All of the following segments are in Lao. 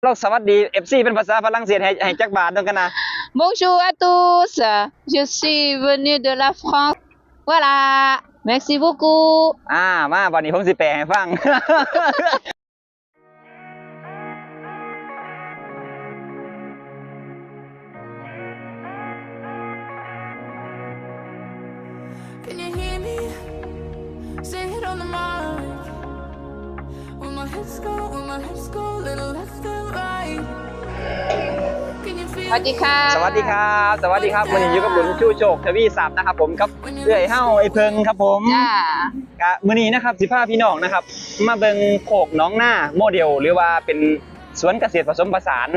ລອງສະຫວັດດີເອັຟຊີເປັນພາສາຝຣັ່ງເສດໃຫ້ ໃຫ້ຈັກບາດເບິ່ງກັນນະ. Bonjour à tous, je suis venu de la France. Voilà, merci beaucoup. ອາ ມາ ບັດນີ້ຜົມຊິແປໃຫ້ຟັງ. Can you hear me? Say it on the mic. Where my hips go, where my hips go, little left and right. Can you feel ສະຫວັດດີຄັບ ສະຫວັດດີຄັບ ສະຫວັດດີຄັບ. ມື້ນີ້ຢູ່ກັບບຸນ ຊູໂຊກ ທະວີຊັບ ນະຄັບຜົມ ກັບເອື້ອຍເຮົາ ໄອ້ເພິ່ງຄັບຜົມ. ຈ້າ ກະມື້ນີ້ນະຄັບ ຊິພາພີ່ນ້ອງນະຄັບ ມາເບິ່ງໂຄກໜອງນາໂມເດວ ຫຼືວ່າເປັນສວນກະເສດປະສົມປະສານ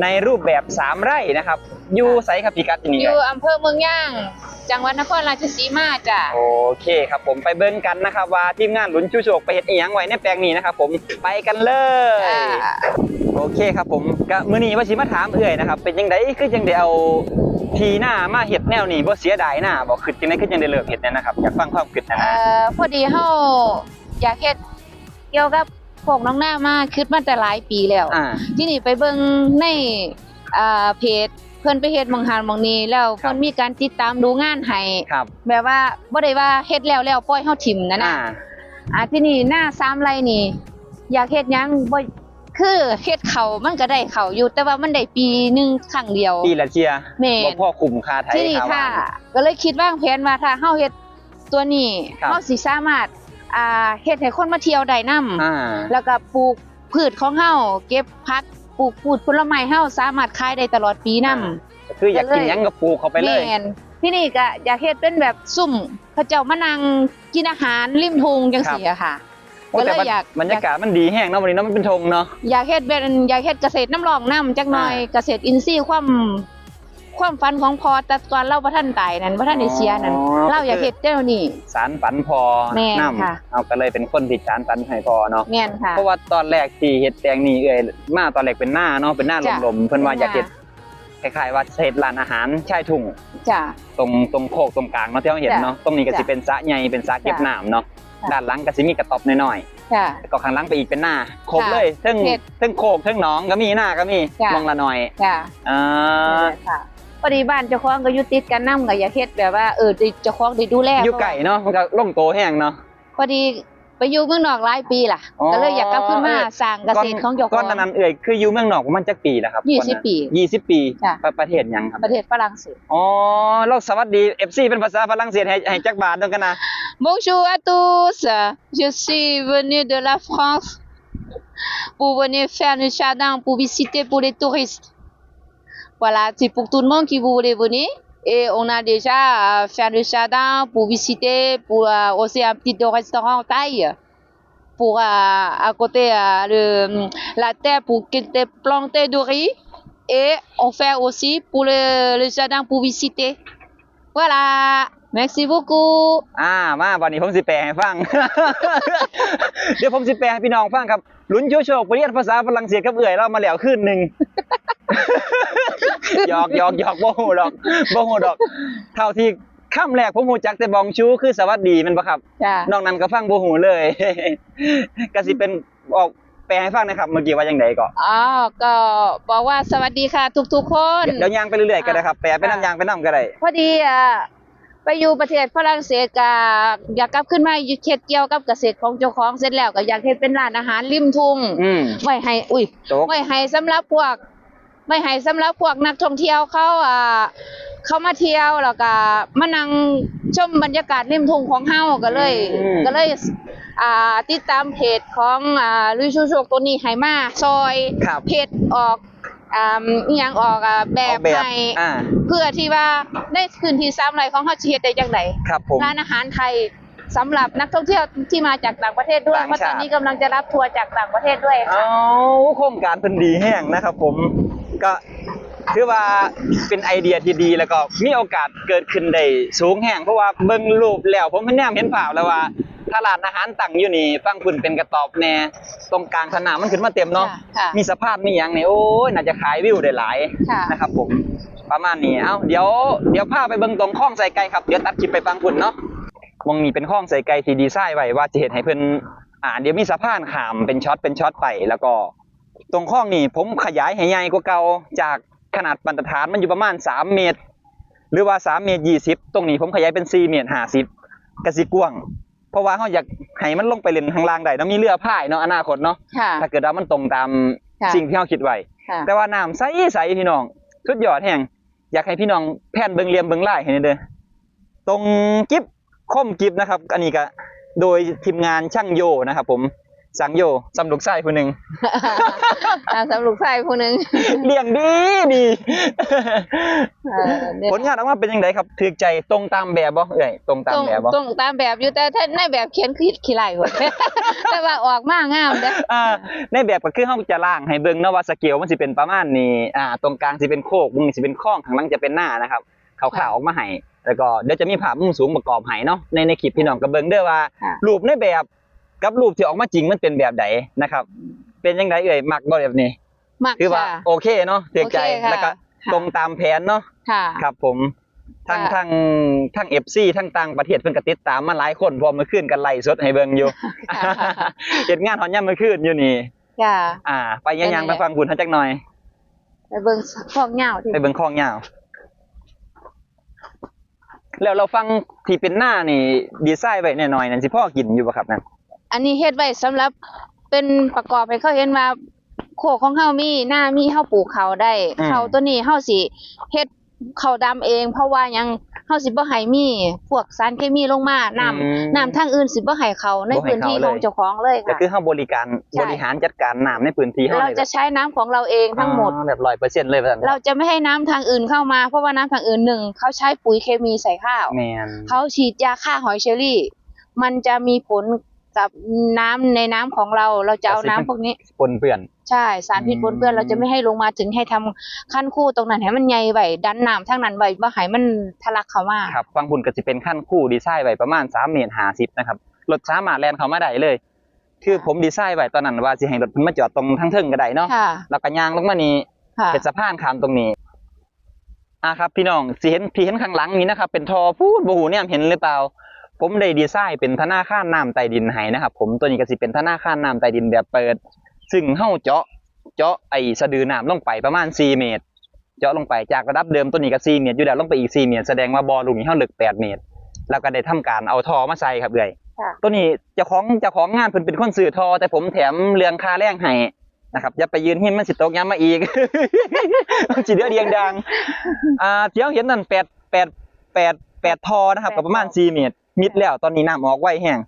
ໃນຮູບແບບສາມໄຮ່ນະຄັບ. ຢູ່ໃສຄັບ ພິກັດທີ່ນີ້? ຢູ່ອຳເພີເມືອງຍາງ ຈັງຫວັດນະຄອນລາຊະສີມາ. ຈ້າ ໂອເຄຄັບຜົມ ໄປເບິ່ງກັນນະຄັບວ່າທີມງານລຸນຊູໂຊກໄປເຮັດອີ່ຫຍັງໄວ້ໃນແປງນີ້ນະຄັບຜົມ. ໄປກັນເລີຍ. ໂອເຄຄັບຜົມ ກະມື້ນີ້ວ່າຊິມາຖາມເອື້ອຍນະຄັບ ເປັນຈັ່ງໃດຄືຈັ່ງໄດ້ເອົາທີ່ນາມາເຮັດແນວນີ້ ບໍ່ເສຍດາຍນາບໍ່? ຄິດຈັ່ງໃດຄືຈັ່ງໄດ້ເລີ່ມເຮັດແນວນະຄັບ ຢາກຟັງຄວາມຄິດນະ. ເອີ ພໍດີເຮົາຢາກເຮັດ ກ່ຽວກັບໂຄກໜອງນາມາ ຄິດມາແຕ່ຫຼາຍປີແລ້ວ. ອາ ທີນີ້ໄປເບິ່ງໃນ ເອີ ເພຈ ເພິ່ນໄປເຮັດໝ່ອງຫັ້ນໝ່ອງນີ້ແລ້ວ ເພິ່ນມີການຕິດຕາມດູງານໃຫ້ ແບບວ່າບໍ່ໄດ້ວ່າເຮັດແລ້ວ ແລ້ວປ່ອຍເຮົາຖິ້ມນະນະ. ອາ ອາ ທີນີ້ນາສາມໄຮ່ນີ້ ຢາກເຮັດຫຍັງ ບໍ່ ຄືເຮັດເຂົ້າມັນກະໄດ້ເຂົ້າຢູ່ ແຕ່ວ່າມັນໄດ້ປີໜຶ່ງຄັ້ງດຽວ ປີລະເທື່ອ. ແມ່ນ ບໍ່ພໍຄຸ້ມຄ່າໄຖ ທີນີ້ຖ້າ ກະເລີຍຄິດວາງແຜນວ່າ ຖ້າເຮົາເຮັດ ຕົວນີ້ ເຮົາຊິສາມາດ ອ່າ ເຮັດໃຫ້ຄົນມາທ່ຽວໄດ້ນຳ ອ່າ ແລ້ວກະປູກພືດຂອງເຮົາ ເກັບຜັກ ປູກພືດຜົນລະໄມ້ ເຮົາສາມາດຂາຍໄດ້ຕະຫຼອດປີນຳ. ອ່າ ກະຄືຢາກກິນຫຍັງກະປູກເຂົ້າໄປເລີຍ. ແມ່ນ ທີນີ້ກະຢາກເຮັດເປັນແບບຊຸມ ເຂົາເຈົ້າມານັ່ງກິນອາຫານລິມທົ່ງຈັ່ງຊີ້ ຄັບ ອະຄ່ະ. ໂອ້ ແຕ່ ກະເລີຍ ບັນ ຢາກ ບັນຍາກາດມັນດີແຮງເນາະ ມື້ນີ້ເນາະ ມັນເປັນທົ່ງເນາະ. ຢາກເຮັດແບບ ຢາກເຮັດກະເສດນຳຮ່ອງນຳຈັກໜ້ອຍ ອ່າ ກະເສດອິນຊີ ຄວາມ ຄວາມຝັນຂອງພໍ່ ແຕ່ກ່ອນລາວບໍ່ທັນຕາຍນັ້ນ ບໍ່ທັນໄດ້ເສຍນັ້ນ ອໍ ລາວຢາກເຮັດແນວນີ້ ສານຝັນພໍ່ ແມ່ນ ນຳ ເຮົາກະເລີຍເປັນຄົນທີ່ສານຝັນໃຫ້ພໍ່ເນາະ. ແມ່ນຄ່ະ ເພາະວ່າຕອນແລກທີ່ເຮັດແປງນີ້ ເອື້ອຍມາຕອນແລກເປັນນາເນາະ ເປັນນາ ຈ້ະ ລົມໆ ເພິ່ນວ່າຢາກເຮັດ ເປັນນາ ຄ້າຍໆວ່າເຮັດຮ້ານອາຫານຊາຍທຸ່ງ ຈ້ະ ຕົງ ຕົງໂຄກຕົງກາງເນາະ ທີ່ເຮົາເຫັນເນາະ. ຕຣົງນີ້ກະຊິເປັນສະໃຫຍ່ ເປັນສະເກັບນ້ຳເນາະ. ດ້ານຫຼັງກະຊິມີກະຕ໊ອບນ້ອຍໆ ກະຂ້າງຫຼັງໄປອີກເປັນນາ ຄົບເລີຍ ເທິງ ເທິງໂຄກເທິງໜອງກະມີ ນາກະມີ ໝ່ອງລະໜ້ອຍ. ອ່າ ພໍດີບ້ານເຈົ້າຂອງກະຢູ່ຕິດກັນນຳ ກະຢາກເຮັດແບບວ່າ ເອີ ເຈົ້າຂອງໄດ້ດູແລ ຢູ່ໃກ້ເນາະ ມັນກະລົງໂຕແຮງເນາະ. ພໍດີໄປຢູ່ເມືອງນອກຫຼາຍປີລະ ກະເລີຍຢາກກັບຄືນມາສ້າງກະເສດຂອງເຈົ້າຂອງ. ກ່ອນໜ້ານັ້ນເອື້ອຍຄືຢູ່ເມືອງນອກປະມານຈັກປີລະຄັບ? ຍີ່ສິບປີ. ຍີ່ສິບປີ ປະ ປະເທດຫຍັງຄັບ? ປະເທດຝຣັ່ງເສດ. ອໍ ລອງສະຫວັດດີເອັຟຊີເປັນພາສາຝຣັ່ງເສດໃຫ້ ໃຫ້ຈັກບາດເບິ່ງກັນນະ. Bonjour à tous, je suis venu de la France pour venir faire le jardin pour visiter pour les touristes. Voilà, c'est pour tout le monde qui vous voulez venir. Et on a déjà, euh, fait le jardin pour visiter, pour, euh, aussi un petit restaurant thaï, pour, euh, à côté, euh, le, la terre pour que de planter de riz. Et on fait aussi pour le, le jardin pour visiter. Voilà, merci beaucoup. ອ່າ ມາ ບັດນີ້ຜົມຊິແປໃຫ້ຟັງ ດຽວຜົມຊິແປໃຫ້ພີ່ນ້ອງຟັງຄັບ. ລຸນຊູໂຊກໄປຮຽນພາສາຝຣັ່ງເສດກັບເອື້ອຍລາວມາແລ້ວຄືນໜຶ່ງ. ຫຍອກໆໆ ບໍ່ຮູ້ດອກ ບໍ່ຮູ້ດອກ. ເທົ່າທີ່ຄຳແລກຜົມຮູ້ຈັກແຕ່ Bonjour ຄືສະຫວັດດີ ແມ່ນບໍ່ຄັບ? ນອກນັ້ນກະຟັງບໍ່ຮູ້ເລີຍ. ກະຊິເປັນ ອອກ ແປໃຫ້ຟັງແດ່ຄັບ ເມື່ອກີ້ວ່າຈັ່ງໃດເກາະ? ອໍ ກໍບອກວ່າສະຫວັດດີຄ່ະທຸກໆຄົນ. ດຽວຍ່າງໄປເລື້ອຍໆກະໄດ້ຄັບ ແປໄປນຳ ຍ່າງໄປນຳກະໄດ້. ພໍດີ ອ່າ ໄປຢູ່ປະເທດຝຣັ່ງເສດ ກະຢາກກັບຄືນມາເຮັດກ່ຽວກັບກະເສດຂອງເຈົ້າຂອງ ເສັດແລ້ວກະຢາກເຮັດເປັນຮ້ານອາຫານລິມທົ່ງ ໄວ້ໃຫ້ ອຸ້ຍ ໄວ້ໃຫ້ສຳລັບພວກ ໄວ້ໃຫ້ສຳລັບພວກນັກທ່ອງທ່ຽວເຂົາ ອ່າ ເຂົາມາທ່ຽວ ແລ້ວກະມານັ່ງຊົມບັນຍາກາດລິມທົ່ງຂອງເຮົາ ກະເລີຍ ກະເລີຍ ອ່າ ຕິດຕາມເພຈຂອງ ອ່າ ລຸຍຊູໂຊກໂຕນີ້ ໃຫ້ມາຊ່ອຍເຮັດອອກ ອ່າ ອີ່ຫຍັງອອກ ອ່າ ແບບໃຫ້ ເພື່ອທີ່ວ່າໃນພື້ນທີ່ສາມໄຮ່ຂອງເຮົາຊິເຮັດໄດ້ຈັ່ງໃດ ຮ້ານອາຫານໄທ ສຳລັບນັກທ່ອງທ່ຽວທີ່ມາຈາກຕ່າງປະເທດດ້ວຍ ເພາະຕອນນີ້ກຳລັງຈະຮັບທົວຈາກຕ່າງປະເທດດ້ວຍ. ໂອ້ ໂຄງການເພິ່ນດີແຮງນະຄັບຜົມ ກະຖືວ່າເປັນໄອເດຍທີ່ດີ ແລ້ວກໍມີໂອກາດເກີດຂຶ້ນໄດ້ສູງແຮງ ເພາະວ່າເບິ່ງຮູບແລ້ວ ຜົມແນມເຫັນພາບແລ້ວວ່າ ຖ້າຮ້ານອາຫານຕັ້ງຢູ່ນີ້ ຝັ່ງພຸ້ນເປັນກະຕ໊ອບແດ່ ຕົງກາງຖ້ານ້ຳມັນຂຶ້ນມາເຕັມເນາະ ມີສະພານມີຫຍັງນີ້ ໂອ້ຍ ໜ້າຈະຂາຍວິວໄດ້ຫຼາຍນະຄັບຜົມ ປະມານນີ້. ເອົ້າ ດຽວ ດຽວພາໄປເບິ່ງຕົງຄອງໄສ້ໄກ່ຄັບ ດຽວຕັດຄລິບໄປຝັ່ງພຸ້ນເນາະ. ໝ່ອງນີ້ເປັນຄອງໄສ້ໄກ່ທີ່ດີໄຊໄວ້ວ່າຊິເຮັດໃຫ້ເພິ່ນ ອ່າ ດຽວມີສະພານຂ້າມເປັນຊັອດເປັນຊັອດໄປ ແລ້ວກໍ ຕົງຄອງນີ້ ຜົມຂະຫຍາຍໃຫ້ໃຫຍ່ກວ່າເກົ່າ ຈາກຂະໜາດມາດຕະຖານມັນຢູ່ປະມານສາມເມດ ຫຼືວ່າສາມເມດຊາວ ຕົງນີ້ຜົມຂະຫຍາຍເປັນສີ່ເມດຫ້າສິບ ກະຊິກວ້າງ ເພາະວ່າເຮົາຢາກໃຫ້ມັນລົງໄປຫຼິ້ນຂ້າງລ່າງໄດ້ເນາະ ມີເຮືອພາຍເນາະ ອະນາຄົດເນາະ ຖ້າເກີດວ່າມັນຕົງຕາມສິ່ງທີ່ເຮົາຄິດໄວ້. ແຕ່ວ່ານ້ຳໃສໆ ພີ່ນ້ອງ ສຸດຍອດແຮງ. ຢາກໃຫ້ພີ່ນ້ອງແພນເບິ່ງຫຼ່ຽມເບິ່ງລາຍໃຫ້ແດ່ເດີ້ ຕົງກິບ ຄົມກິບນະຄັບ. ອັນນີ້ກະໂດຍທີມງານຊ່າງໂຢນະຄັບຜົມ ຊ່າງໂຢ ສ່ຳລູກຊາຍຜູ້ໜຶ່ງ ອ່າ ສ່ຳລູກຊາຍຜູ້ໜຶ່ງ ລ້ຽງດີດີ. ເອີ ຜົນງານອອກມາເປັນຈັ່ງໃດຄັບ? ຖືກໃຈ ຕົງຕາມແບບບໍ່ເອື້ອຍ? ຕົງຕາມແບບບໍ່? ຕົງຕາມແບບຢູ່ ແຕ່ໃນແບບຂຽນຂີ້ ຂີ້ໄລ່ພຸ້ນ ແຕ່ວ່າອອກມາງາມເດ້. ອ່າ ໃນແບບກະຄືເຮົາຈະລ່າງໃຫ້ເບິ່ງເນາະວ່າສະເກວມັນຊິເປັນປະມານນີ້ ອ່າ ຕົງກາງຊິເປັນໂຄກ ເບື້ອງນີ້ຊິເປັນຄອງ ຂ້າງຫຼັງຈະເປັນນານະຄັບ ຄ່າວໆອອກມາໃຫ້ ແລ້ວກໍດຽວຈະມີພາບມຸມສູງປະກອບໃຫ້ເນາະ ໃນ ໃນຄລິບ ພີ່ນ້ອງກໍເບິ່ງເດີ້ວ່າ ອ່າ ຮູບໃນແບບກັບຮູບທີ່ອອກມາຈິງມັນເປັນແບບໃດນະຄັບ. ເປັນຈັ່ງໃດເອື້ອຍ ມັກບໍ່ແບບນີ້? ມັກ ຖືວ່າໂອເຄເນາະ ຖືກໃຈ ໂອເຄຄ່ະ ແລ້ວກໍ ຄ່ະ ຕົງຕາມແຜນເນາະ. ຄ່ະ ຄັບຜົມ ທັງ ທັງ ທັງເອັຟຊີ ທັງຕ່າງປະເທດເພິ່ນກໍຕິດຕາມມາຫຼາຍຄົນ ເພາະເມື່ອຄືນກໍໄລຟ໌ສົດໃຫ້ເບິ່ງຢູ່ ເຮັດງານຮອດຍາມມື້ຄືນຢູ່ນີ້. ຈ້າ ອ່າ ໄປຍ່າງໆ ໄປຝັ່ງພຸ້ນເຮົາຈັກໜ່ອຍ ໄປເບິ່ງຄອງຍາວ ໄປເບິ່ງຄອງຍາວ. ແລ້ວລາວຝັ່ງທີ່ເປັນນານີ້ ດີໄຊໄວ້ແນ່ໜ້ອຍນັ້ນ ຊິພໍກິນຢູ່ບໍ່ຄັບນັ້ນ? ອັນນີ້ເຮັດໄວ້ສຳລັບເປັນປະກອບໃຫ້ເຂົາເຫັນວ່າ ໂຄກຂອງເຮົາມີ ນາມີ ເຮົາປູກເຂົ້າໄດ້. ອືມ ເຂົ້າໂຕນີ້ເຮົາຊິເຮັດເຂົ້າດຳເອງ ເພາະວ່າຫຍັງ? ເຮົາຊິບໍ່ໃຫ້ມີພວກສານເຄມີລົງມາ ນ້ຳ ອືມ ນ້ຳທາງອື່ນຊິບໍ່ໃຫ້ເຂົ້າໃນພື້ນທີ່ຂອງເຈົ້າຂອງເລີຍ. ກໍຄືເຮົາບໍລິການ ໃຊ່ ບໍລິຫານຈັດການນ້ຳໃນພື້ນທີ່ເຮົາ ເຮົາຈະໃຊ້ນ້ຳຂອງເຮົາເອງທັງໝົດ ອໍ ແບບຮ້ອຍເປີເຊັນເລີຍວ່າຊັ້ນ. ເຮົາຈະບໍ່ໃຫ້ນ້ຳທາງອື່ນເຂົ້າມາ ເພາະວ່ານ້ຳທາງອື່ນ ໜຶ່ງ ເຂົາໃຊ້ປຸ໋ຍເຄມີໃສ່ຂ້າວ ແມ່ນ ເຂົາສີດຢາຂ້າຫອຍເຊີຣີ ມັນຈະມີຜົນກັບນ້ຳໃນນ້ຳຂອງເຮົາ ເຮົາຈະເອົານ້ຳພວກນີ້ ປົນເປື້ອນ ໃຊ່ ສານພິດປົນເປື້ອນ ອືມ ເຮົາຈະໄມ່ໃຫ້ລົງມາເຖິງ ໃຫ້ທຳຄັນຄູຕົງນັ້ນໃຫ້ມັນໃຫຍ່ໄວ້ ດັນນ້ຳທາງນັ້ນໄວ້ ບໍ່ໃຫ້ມັນທະລັກເຂົ້າມາ. ຄັບ ຝັ່ງພຸ້ນກໍຊິເປັນຄັນຄູດີໄຊໄວ້ປະມານສາມເມດຫ້າສິບນະຄັບ ລົດສາມາດແລ່ນເຂົ້າມາໄດ້ເລີຍ. ຄື ຄ່ະ ຜົມດີໄຊໄວ້ຕອນນັ້ນວ່າຊິໃຫ້ລົດເພິ່ນມາຈອດຕົງທາງເທິງກໍໄດ້ເນາະ ຄ່ະ ແລ້ວກໍຍ່າງລົງມານີ້ ຄ່ະ ເຮັດສະພານຂ້າມຕົງນີ້. ອ່າ ຄັບ ພີ່ນ້ອງ ຊິເຫັນ ທີ່ເຫັນຂ້າງຫຼັງນີ້ນະຄັບ ເປັນທໍ່ພຸ້ນ ບໍ່ຮູ້ແນມເຫັນຫຼືເປົ່າ ຜົມໄດ້ດີໄຊເປັນທະນາຄານນ້ຳໃຕ້ດິນໃຫ້ນະຄັບຜົມ. ໂຕນີ້ກໍຊິເປັນທະນາຄານນ້ຳໃຕ້ດິນແບບເປີດ ຊຶ່ງເຮົາເຈາະ ເຈາະໄອ້ສະດືນ້ຳລົງໄປປະມານສີ່ເມດ ເຈາະລົງໄປຈາກລະດັບເດີມ ໂຕນີ້ກໍສີ່ເມດຢູ່ແລ້ວ ລົງໄປອີກສີ່ເມດ ສະແດງວ່າບໍ່ລູກນີ້ເຮົາເລິກແປດເມດ ແລ້ວກໍໄດ້ທຳການເອົາທໍ່ມາໃສ່ຄັບເອື້ອຍ. ໂຕນີ້ເຈົ້າຂອງ ເຈົ້າຂອງງານເພິ່ນເປັນຄົນຊື້ທໍ່ ແຕ່ຜົມແຖມເລື່ອງຄ່າແຮງໃຫ້ ນະຄັບ ຢ່າໄປຢືນຫິມ ມັນຊິຕົກຍາມມາອີກ ມັນຊິເດືອດຽງດາງ. ອ່າ ທີ່ເຮົາເຫັນນັ້ນແປດ ແປດ ແປດ ແປດທໍ່ນະຄັບ ແປດ ກໍປະມານສີ່ເມດ ມິດແລ້ວ ຕອນນີ້ນ້ຳອອກໄວແຮງ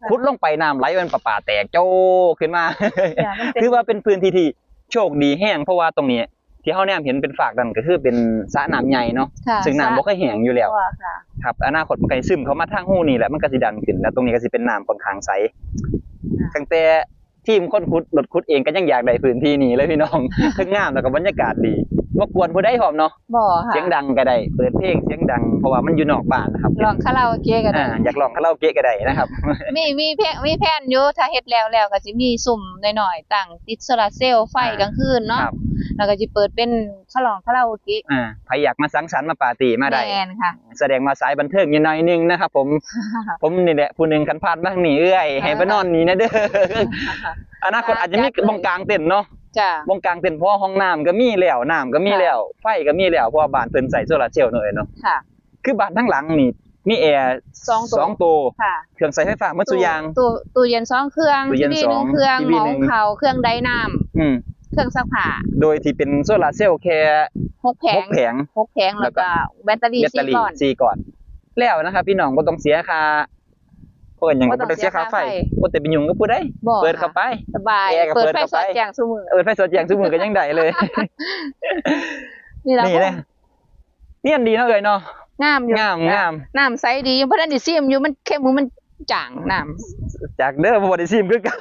ຂຸດລົງໄປນ້ຳໄຫຼເປັນປະປາແຕກໂຈ້ຂຶ້ນມາ ຖືວ່າເປັນພື້ນທີ່ທີ່ໂຊກດີແຮງ ເພາະວ່າຕົງນີ້ທີ່ເຮົາແນມເຫັນເປັນຟາກນັ້ນ ກໍຄືເປັນສະນ້ຳໃຫຍ່ເນາະ ຊຶ່ງນ້ຳບໍ່ເຄີຍແຫ້ງຢູ່ແລ້ວ. ຄັບ ອະນາຄົດມັນກໍຊິຊຶມເຂົ້າມາທາງຮູນີ້ແຫຼະ ມັນກໍຊິດັນຂຶ້ນ ແລ້ວຕົງນີ້ກໍຊິເປັນນ້ຳຂ້ອນຂ້າງໃສ ຕັ້ງແຕ່ ທີມຄົນຂຸດ ລົດຂຸດເອງກໍຍັງຢາກໄດ້ພື້ນທີ່ນີ້ເລີຍພີ່ນ້ອງ ເທິງງາມແລ້ວກໍບັນຍາກາດດີ ບໍ່ກວນຜູ້ໃດພ້ອມເນາະ. ບໍ່ ສຽງດັງກໍໄດ້ ເປີດເພງສຽງດັງ ເພາະວ່າມັນຢູ່ນອກບ້ານນະຄັບ ຮ້ອງຄາຣາໂອເກະກໍໄດ້ ອ່າ ຢາກຮ້ອງຄາຣາໂອເກະກໍໄດ້ນະຄັບ. ມີ ມີແພ ມີແພນຢູ່ ຖ້າເຮັດແລ້ວໆ ກໍຊິມີຊຸມນ້ອຍໆ ຕັ້ງຕິດໂຊລາເຊວໄຟກາງຄືນເນາະ ແລ້ວກໍຊິເປີດເປັນ ຄາຣາໂອເກະ ອ່າ ໃຜຢາກມາສັງສັນມາປາຕີ້ມາໄດ້ ແມ່ນຄ່ະ ສະແດງວ່າສາຍບັນເທີງຢູ່ໜ້ອຍໜຶ່ງນະຄັບຜົມ ຜົມນີ້ແຫຼະຜູ້ໜຶ່ງ ຄັນຜ່ານມາທາງນີ້ເອື້ອຍ ໃຫ້ໄປນອນນີ້ແດ່ເດີ້ ອະນາຄົດອາດຈະມີບ່ອນກາງເຕັນເນາະ. ບ່ອນກາງເຕັນ ເພາະວ່າຫ້ອງນ້ຳກໍມີແລ້ວ ນ້ຳກໍມີແລ້ວ ໄຟກໍມີແລ້ວ ເພາະວ່າບ້ານເພິ່ນໃຊ້ໂຊລາເຊວເນາະ ເອື້ອຍເນາະ. ຄືບ້ານທັງຫຼັງນີ້ມີແອສອງໂຕ ເຄື່ອງໃຊ້ໄຟຟ້າໝົດສູ່ຢ່າງ ຕູ້ເຢັນສອງເຄື່ອງ ທີວີໜຶ່ງເຄື່ອງ ໝໍ້ຫຸງເຂົ້າ ເຄື່ອງໄດນ້ຳ ເຄື່ອງຊັກຜ້າ ໂດຍທີ່ເປັນໂຊລາເຊວແຄ່ຫົກແຜງ ຫົກແຜງ ແລ້ວກໍແບັດເຕີຣີສີ່ກ້ອນ ແລ້ວນະຄັບພີ່ນ້ອງ ບໍ່ຕ້ອງເສຍຄ່າ ເອີ້ນຫຍັງ ບໍ່ຕ້ອງເສຍຄ່າໄຟ ບໍ່ໄດ້ໄປຫຍຸ້ງກັບຜູ້ໃດ ເປີດເຂົ້າໄປ ສະບາຍ ເປີດໄຟສອດແຈ້ງຊຸມື້ ເປີດໄຟສອດແຈ້ງຊຸມື້ກໍຍັງໄດ້ເລີຍ. ນີ້ລະ ນຽນດີເນາະເອື້ອຍເນາະ ງາມຢູ່ ງາມ ງາມ ນ້ຳໃສດີ ຍັງບໍ່ທັນໄດ້ຊີມຢູ່ ມັນເຄັມ ມັນຈາງນ້ຳ ຈັກເດີ້ ບໍ່ໄດ້ຊີມຄືກັນ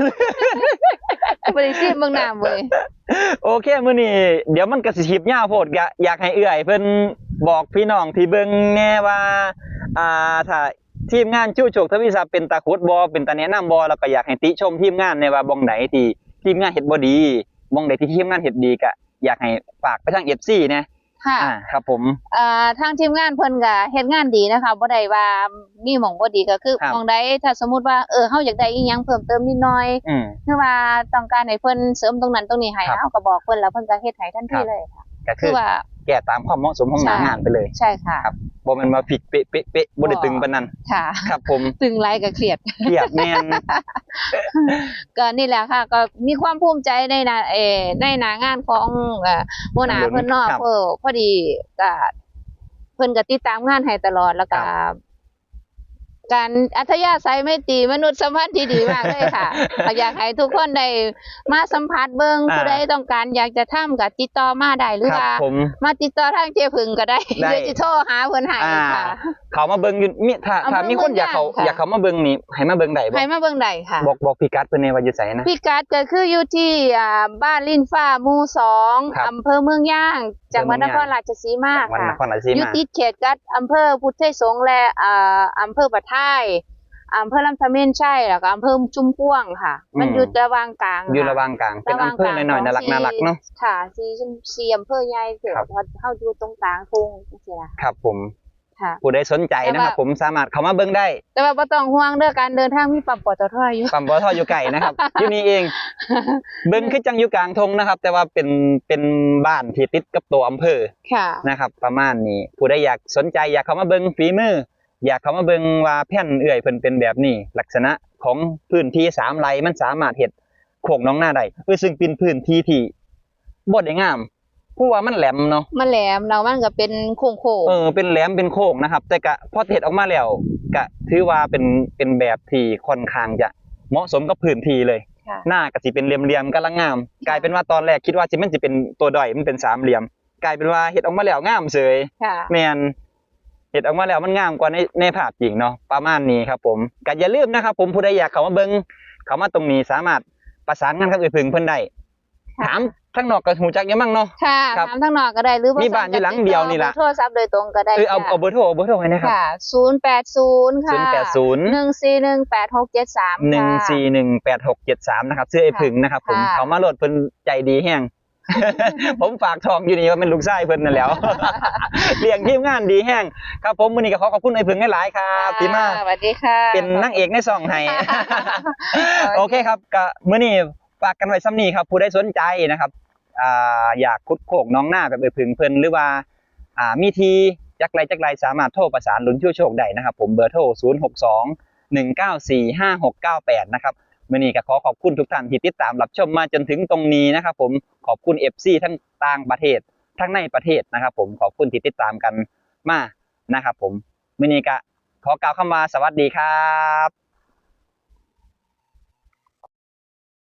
ບໍ່ໄດ້ຊີມເບິ່ງນ້ຳເວີຍ. ໂອເຄ ມື້ນີ້ດຽວມັນກໍຊິຄລິບຍາວໂພດ ກະຢາກໃຫ້ເອື້ອຍເພິ່ນບອກພີ່ນ້ອງທີ່ເບິ່ງແດ່ວ່າ ອ່າ ຖ້າທີມງານຊູໂຊກທະວີຊັບເປັນຕາຂຸດບໍ່ ເປັນຕາແນະນຳບໍ່ ແລ້ວກໍຢາກໃຫ້ຕິຊົມທີມງານແດ່ວ່າບ່ອນໃດທີ່ທີມງານເຮັດບໍ່ດີ ບ່ອນໃດທີ່ທີມງານເຮັດດີ ກະຢາກໃຫ້ຝາກໄປທາງເອັຟຊີແດ່ ค่ะ อ่า ครับผม เอ่อ ทางทีมงานเพิ่นก็เฮ็ดงานดีนะคะ บ่ได้ว่ามีหม่องบ่ดี ก็คือ ครับ หม่องใด ถ้าสมมุติว่า เออ เฮาอยากได้อีหยังเพิ่มเติมนิดหน่อย อืม หรือว่าต้องการให้เพิ่นเสริมตรงนั้นตรงนี้ให้ ครับ เฮาก็บอกเพิ่น แล้วเพิ่นก็เฮ็ดให้ทันที ครับ เลยค่ะ ก็คือ คือว่า แก้ตามความเหมาะสมของ ใช่ หน้างานไปเลย ใช่ค่ะ ครับ บ่แม่นว่าฟิกเป๊ะๆๆ บ่ได้ตึงปานนั้น ค่ะ ครับผม ตึงหลายก็เครียด เครียด แม่น ก็นี่แหละค่ะ ก็มีความภูมิใจในหน้า เอ่อ ในหน้างานของ เอ่อ หัวหน้าเพิ่นเนาะ ครับ เอ่อ พอดีก็ เพิ่นก็ติดตามงานให้ตลอด แล้วก็ ครับ การอัธยาศัยไมตรีมนุษยสัมพันธ์ที่ดีมากเลยค่ะ ก็อยากให้ทุกคนได้มาสัมผัสเบิ่ง อ่า ผู้ใดต้องการอยากจะทำก็ติดต่อมาได้ หรือ ครับ ว่า ผม มาติดต่อทางเจ๊ผึ้งก็ได้ ได้ เดี๋ยวสิโทรหาเพิ่นให้ อ่า ค่ะ เข้ามาเบิ่งอยู่ มี ถ้า อำเภอ ถ้ามีคนอยากเข้า เมืองยางค่ะ อยากเข้ามาเบิ่งนี่ ให้มาเบิ่งได้บ่ ให้มาเบิ่งได้ค่ะ บอก บอกพิกัดเพิ่นแหน่ว่าอยู่ไสนะ พิกัดก็คืออยู่ที่ อ่า บ้านลิ้นฟ้าหมู่สอง ครับ อำเภอเมืองยาง จังหวัดนครราชสีมา จังหวัด ค่ะ นครราชสีมา อยู่ติดเขตกับอำเภอพุทธไทยสงฆ์ และ เอ่อ อำเภอประทาย อำเภอลำธเมนชัย แล้วก็อำเภอชุมพวงค่ะ อืม มันอยู่ระหว่างกลาง อยู่ ค่ะ ระหว่างกลาง เป็นอำเภอน้อยๆ น่ารักๆ เนาะ ค่ะ สี่ สี่อำเภอใหญ่ ครับ เฮาอยู่ตรงกลางทุ่งจังซี่ล่ะ ครับผม ค่ะ ผู้ใดสนใจนะครับ แต่ว่า ผมสามารถเข้ามาเบิ่งได้ แต่ว่าบ่ต้องห่วงเด้อ การเดินทางมีปั๊ม ปตท อยู่ ปั๊ม ปตท อยู่ใกล้นะครับ อยู่นี่เอง เบิ่งคือจั่งอยู่กลางทุ่งนะครับ แต่ว่าเป็น เป็นบ้านที่ติดกับตัวอำเภอ ค่ะ นะครับ ประมาณนี้ ผู้ใดอยากสนใจ อยากเข้ามาเบิ่งฝีมือ อยากเข้ามาเบิ่งว่าแผนเอื้อยเพิ่นเป็นแบบนี้ ลักษณะของพื้นที่สามไร่ มันสามารถเฮ็ดโคกหนองนาได้ เอ้ย ซึ่งเป็นพื้นที่ที่บ่ได้งาม เพราะว่ามันแหลมเนาะ มันแหลม แล้วมันก็เป็นโค้งๆ เออ เป็นแหลมเป็นโค้งนะครับ แต่ก็พอเฮ็ดออกมาแล้ว ก็ถือว่าเป็น เป็นแบบที่ค่อนข้างจะเหมาะสมกับพื้นที่เลย ค่ะ นาก็สิเป็นเหลี่ยมๆ กำลังงาม ค่ะ กลายเป็นว่าตอนแรกคิดว่าสิ มันสิเป็นตัวด้อย มันเป็นสามเหลี่ยม กลายเป็นว่าเฮ็ดออกมาแล้วงามเสย ค่ะ แม่น เฮ็ดออกมาแล้วมันงามกว่าใน ในภาพจริงเนาะ ประมาณนี้ครับผม ก็อย่าลืมนะครับผม ผู้ใดอยากเข้ามาเบิ่ง เข้ามาตรงนี้สามารถประสานงานกับเอื้อยผึ้งเพิ่นได้ ค่ะ ถามทางนอกก็ฮู้จักอยู่มั้งเนาะ ค่ะ ครับ ถามทางนอกก็ได้ หรือว่า มีบ้านอยู่หลังเดียวนี่ล่ะ ติดต่อเบอร์โทรศัพท์โดยตรงก็ได้ เออ เอา ค่ะ เอาเบอร์โทร เอาเบอร์โทรให้นะครับ ค่ะ ศูนย์แปดศูนย์ ค่ะ ศูนย์แปดศูนย์ หนึ่งสี่หนึ่ง แปดหกเจ็ดสาม ค่ะ หนึ่งสี่หนึ่ง แปดหกเจ็ดสาม นะครับ ชื่อเอื้อยผึ้งนะครับผม ค่ะ เข้ามาโลด เพิ่นใจดีแฮง ผมฝากท้องอยู่นี่ว่าเป็นลูกชายเพิ่นนั่นแหล้ว เลี้ยงทีมงานดีแฮง ครับผม มื้อนี้ก็ขอขอบคุณเอื้อยผึ้งหลายๆ ครับ ค่ะ ที่มา สวัสดีค่ะ เป็นนางเอกในช่องให้ โอเคครับ ก็มื้อนี้ฝากกันไว้ส่ำนี้ครับ ผู้ใดสนใจนะครับ อ่า อยากขุดโคกหนองนาแบบเอื้อยผึ้งเพิ่น หรือว่า อ่า มีที่จักไร่จักไร่ สามารถโทรประสานลุ้นชิงโชคได้นะครับผม เบอร์โทร ศูนย์หกสอง หนึ่งเก้าสี่ ห้าหกเก้าแปด นะครับ มื้อนี้ก็ขอขอบคุณทุกท่านที่ติดตามรับชมมาจนถึงตรงนี้นะครับผม ขอบคุณ เอฟซี ทั้งต่างประเทศ ทั้งในประเทศนะครับผม ขอบคุณที่ติดตามกันมานะครับผม มื้อนี้ก็ขอกล่าวคำว่าสวัสดีครับ